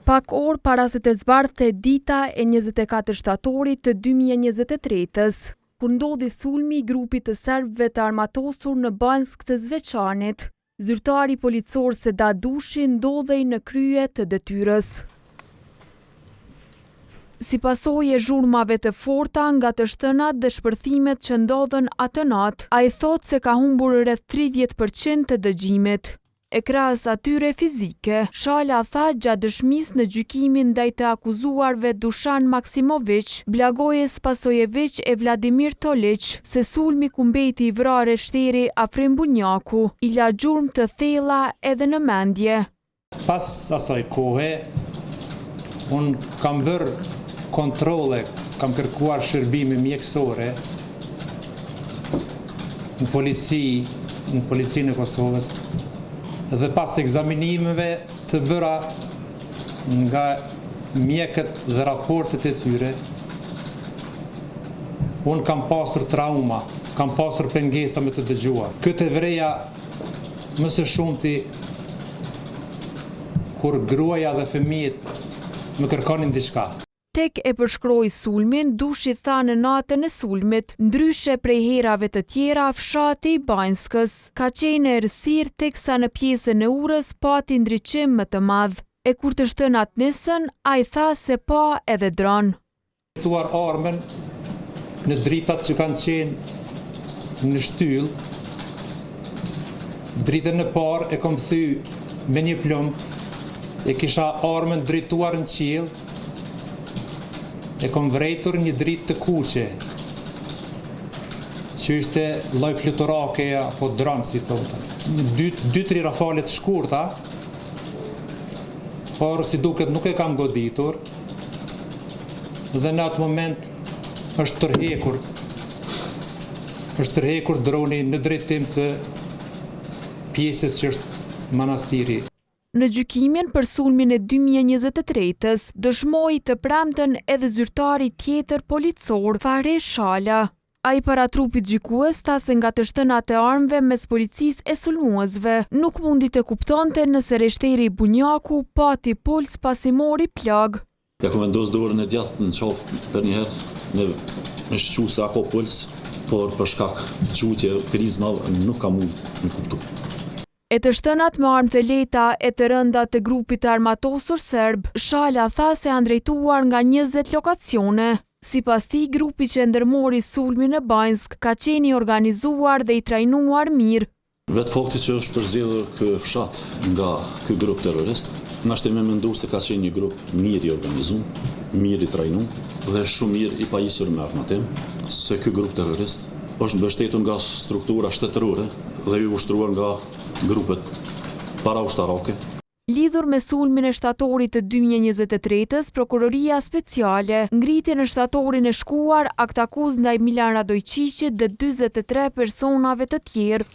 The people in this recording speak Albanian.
Pak orë para se të zbardhte dita e 24 shtatorit të 2023-ës, kur ndodhi sulmi i grupit të serbëve të armatosur në Banjskë të Zveçanit, zyrtari policor Sedat Dushi ndodhej në krye të detyrës. Si pasojë e zhurmave të forta nga të shtënat dhe shpërthimet që ndodhën atë natë, ai thotë se ka humbur rreth 30 për qind të dëgjimit. E krahas atyre fizike, Shala tha gjatë dëshmisë në gjykimin ndaj të akuzuarve Dushan Maksimoviq, Blagoje Spasojeviq e Vladimir Toliq, se sulmi ku mbeti i vrarë rreshteri Afrim Bunjaku, i la gjurmë të thella edhe në mendje. Pas asaj kohe, unë kam bërë kontrolle, kam kërkuar shërbime mjekësore në polici, në policinë e Kosovës dhe pas ekzaminimeve të bëra nga mjekët dhe raportet e tyre, unë kam pasur trauma, kam pasur pengesa me të dëgjuar. Këtë e vëreja më së shumti kur gruaja dhe fëmijët më kërkonin diçka. Tek e përshkroi sulmin, Dushi tha në natën e sulmit, ndryshe prej herave të tjera fshati i Banjskës ka qenë në errësirë teksa në pjesën e urës pati ndriçim më të madh. E kur të shtënat nisën, ai tha se pa edhe dron. Drejtuar armën në dritat që kanë qenë në shtyllë, dritën e parë e kom thy me një plumb, e kisha armën drejtuar në qiell, E kom vrejtur një dritë të kuqe, që ishte lloj fluturake apo dron si thotë. Dy, dy tri rafale të shkurta, por si duket nuk e kam goditur dhe në atë moment është tërhekur është tërhekur droni në drejtim të pjesës që është manastiri. Në gjykimin për sulmin e 2023-ës, dëshmoi të premten edhe zyrtari tjetër policor, Fahri Shala. Ai para trupit gjykues tha se nga të shtënat e armëve mes policisë e sulmuesve, nuk mundi të kuptonte nëse rreshteri Bunjaku pati puls pasi mori plagë. Ja kom vendos dorën e djathtë në qafë përnjëherë me me shiqu se a ka puls, por për shkak gjujtje krizmave nuk kam mujt me kuptu. E të shtënat me armë të lehta e të rënda të grupit të armatosur serb, Shala tha se janë drejtuar nga 20 lokacione. Sipas tij, grupi që e ndërmori sulmin në Banjskë ka qenë i organizuar dhe i trajnuar mirë. Vetë fakti që është përzgjedhur ky fshat nga ky grup terrorist, na shtin me mendu se ka qenë një grup mirë i organizum, mirë i trajnum dhe shumë mirë i pajisur me armatim, se ky grup terrorist është mbështetur nga struktura shtetërore dhe i ushtruar nga grupet paraushtarake. Lidhur me sulmin e shtatorit të 2023-ës, Prokuroria Speciale ngriti në shtatorin e shkuar aktakuzë ndaj Milan Radoiçiqit dhe 43 personave të tjerë.